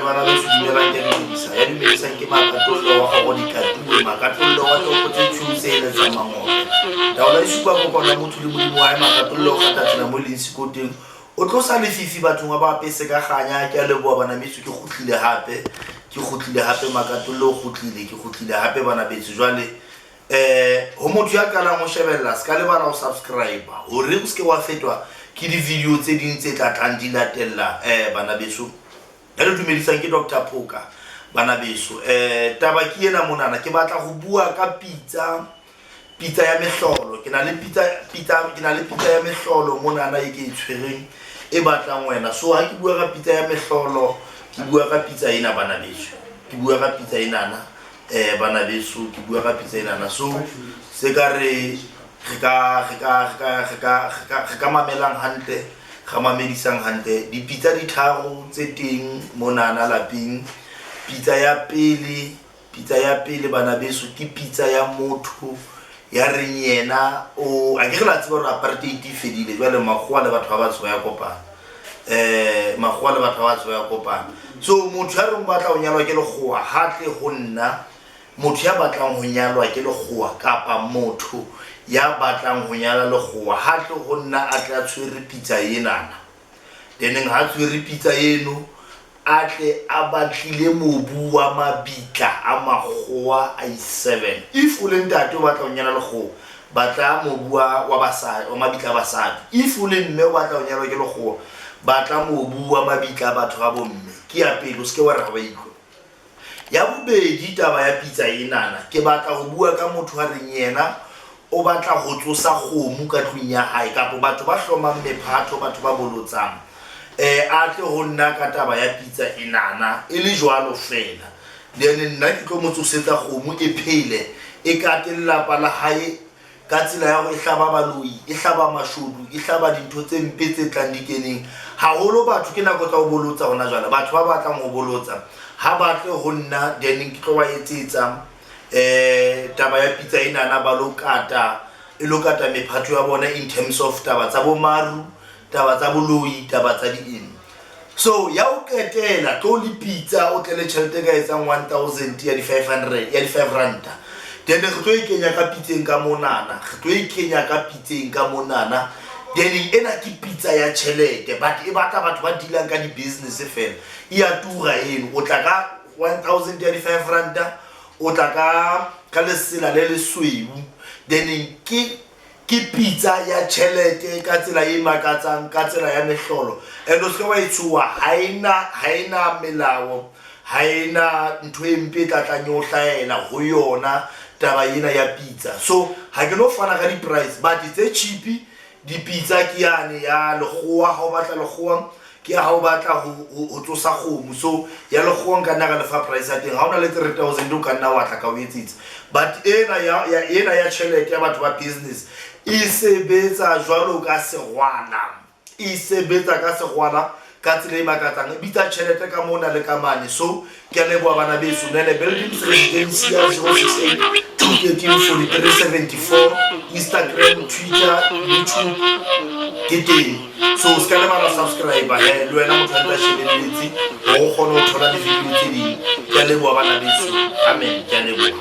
Bana beso dumelang, ke a dumedisa. Ya dumedisang ke Makatollo wa kgoro dikatuwe, Makatollo wa topo tse tshweu tse eletsang mangope. Taolo e supa kopano ya motho le Modimo wa hae. Makatollo o kgatha tsela mo e leng siko teng, o tlosa lefifi bathong a ba apese ka kganya. Ke a leboha bana beso, ke kgutlile hape, ke kgutlile hape, Makatollo o kgutlile, ke kgutlile hape bana beso. Jwale ho motho ya qalang ho shebella, se ka lebala ho subscribe hore o seke wa fetwa ke di-video tse ding tse tla tlang di latella. Bana beso, ya le dumedisang ke Dr Phoka. Bana beso, taba ke ena monana, ke batla ho bua ka pitsa, pitsa ya mehlolo. Ke na le pitsa, pitsa, ke na le pitsa ya mehlolo monana e ke e tshwereng, e batlang wena. So ha ke bua ka pitsa ya mehlolo, ke bua ka pitsa ena bana beso, ke bua ka pitsa enana. Bana beso, ke bua ka pitsa enana. So se ka re re ka re ka re ka re ka re ka re ka mamelang hantle, ra mamedisang hantle. Dipitsa di tharo tse teng monana lapeng. Pitsa ya pele, pitsa ya pele bana beso, ke pitsa ya motho ya reng yena o a ke re la tseba hore apartheid e fedile. Jwale makgowa le batho ba batsho ba ya kopana, makgowa le batho ba batsho ba ya kopana. So motho ya reng o batla ho nyalwa ke lekgowa, ha tle ho nna. Motho ya batlang ho nyalwa ke lekgowa kapa motho ya batlang ho nyala lekgowa, ha tle ho nna, a tle a tshwere pitsa enana. Then ha tshwere pitsa eno, a tle a batlile mobu wa mabitla a makgowa a i-seven. If o le ntate o batla ho nyala lekgowa, batla mobu wa basadi, wa mabitla a basadi. If o le mme o batla ho nyalwa ke lekgowa, batla mobu wa mabitla a batho ba bomme. Ke ya pele, o seke wa re ga ba itlwa. Ya bobedi, taba ya pitsa enana, ke batla ho bua ka motho a reng yena o batla ho tsosa kgomo ka tlung ya hae, kapa batho ba hlomang mephatho, batho ba bolotsang. A tle ho nna ka taba ya pitsa enana e le jwalo fela, then nna ke tlo mo tsosetsa kgomo e phele, e kate lelapa la hae ka tsela ya hore e hlaba baloi, e hlaba mashodu, e hlaba dintho tse mpe tse tlang di keneng. Haholo batho ke nako tsa ho bolotsa hona jwale. Batho ba batlang ho bolotsa ha ba tle ho nna, then ke tlo ba etsetsa taba ya pitsa enana, ba lo kata, e lo kata mephatho ya bona in terms of taba tsa bomaru, taba tsa boloi, taba tsa di eng. So ya o qetela, tlo le pitsa, o tle le tjhelete e ka etsang 1000 ya di-500, ya di-5 ranta. Then re tlo e kenya ka pitseng ka monana, re tlo e kenya ka pitseng ka monana. Then ena ke pitsa ya tjhelete, but e batla batho ba dealang ka di-business fela. E ya tura eno. O tla ka 1000 ya di-5 ranta, o tla ka lesela le lesweu. Then ke pitsa ya tjhelete ka tsela e makatsang, ka tsela ya mehlolo. And o seke wa e tshoha, ha ena melao, ha ena ntho e mpe e tla tlang e o hlahela ho yona taba ena ya pitsa. So ha ke no fana ka di-price, but tse cheap dipitsa ke yane ya lekgowa. Ha o batla lekgowa, ke ha o batla ho tsosa kgomo. So ya lekgowa nka nna ka lefa price ya teng, ha o na le 3000 o ka nna wa tla ka o etsetsa. But ena ya ena ya tjhelete ya batho ba business e sebetsa jwalo ka segwana, e sebetsa ka segwana ka tsela e makatsang, e bitsa tjhelete ka mona le ka mane. So ke a leboha bana beso. Nene Buildings Residency ya 068 213 43 74, Instagram, Twitter, YouTube ke teng. So o se ka lebala subscribe he, le wena motho a ntse a shebelletse, hore o kgone ho thola di-video tse ding. Ke a leboha bana beso, amen, ke a leboha.